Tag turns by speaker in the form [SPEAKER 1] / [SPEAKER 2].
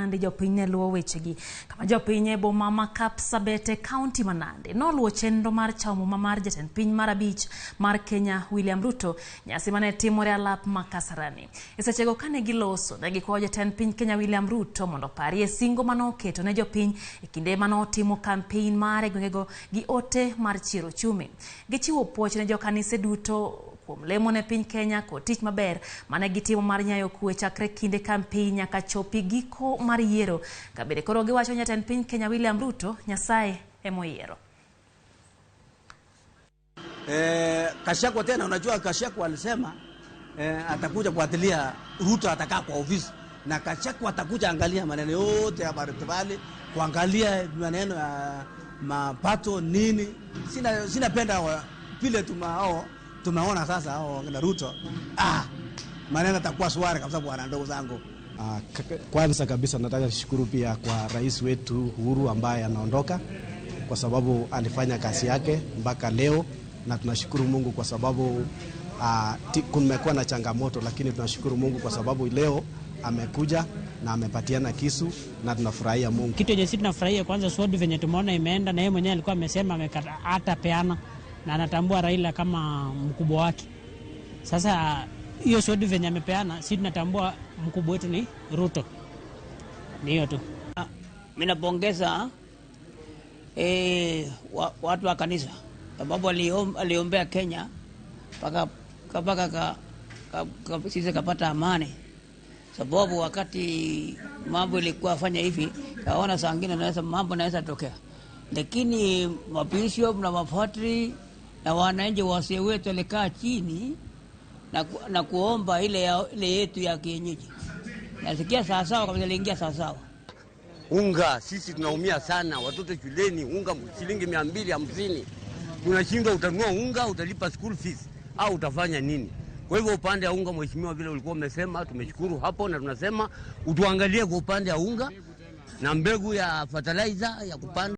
[SPEAKER 1] Nandi jopiny ne luwo wechegi. Kama jopiny e boma ma Kapsabet e kaunti ma Nandi noluwo chenro mar chamo muma mar jatend piny mar abich mar Kenya William Ruto, nyasi mane timore alap ma Kasarani. E sechego kane giloso, ne gikwayo jatend piny Kenya William Ruto mondo oparie singo manoketo ne jopiny e kinde manotimo kampein mare e gwengego gi ote mar chiero ochumi. Gichiwo puoch ne jokanise duto kuom lemo ne piny Kenya kod tich maber mane gitimo mar nyayo kwe chakre kinde kampein nyaka chopi giko mar yiero. Kabende koro giwacho ni jatend piny Kenya William Ruto Nyasaye emoyiero.
[SPEAKER 2] Gachagua tena, unajua Gachagua alisema atakuja kufuatilia Ruto, atakaa kwa ofisi na Gachagua atakuja angalia maneno yote ya Rift Valley, kuangalia maneno ya mapato nini. Sina penda vile tumeona sasa hao na Ruto. Maneno atakuwa swari kabisa bwana, ndugu zangu.
[SPEAKER 3] Kwanza kabisa nataka kushukuru pia kwa rais wetu Uhuru ambaye anaondoka, kwa sababu alifanya kazi yake mpaka leo, na tunashukuru Mungu kwa sababu kumekuwa na changamoto, lakini tunashukuru Mungu kwa sababu leo amekuja na amepatiana kisu na tunafurahia Mungu.
[SPEAKER 4] Kitu yenye sisi tunafurahia kwanza swadu venye tumeona imeenda, na yeye mwenyewe alikuwa amesema amekata peana na anatambua Raila kama mkubwa wake. Sasa hiyo swadu venye amepeana, sisi tunatambua mkubwa wetu ni Ruto. Ni hiyo tu.
[SPEAKER 5] Mimi napongeza watu wa kanisa sababu aliombea Kenya mpaka sisi kapata amani. Sababu wakati mambo ilikuwa fanya hivi, kaona saa nyingine naweza mambo naweza tokea. Lakini mabishop na mapadri na wananchi wazee wetu walikaa chini na kuomba ile yetu ya kienyeji. Nasikia sawa sawa kabisa, iliingia sawa sawa.
[SPEAKER 6] Unga sisi tunaumia sana, watoto shuleni unga shilingi 250. Unashindwa, utanunua unga, utalipa school fees au utafanya nini? Kwa hivyo upande wa unga, mheshimiwa, vile ulikuwa umesema, tumeshukuru hapo, na tunasema utuangalie kwa upande wa unga na mbegu ya fertilizer ya kupanda.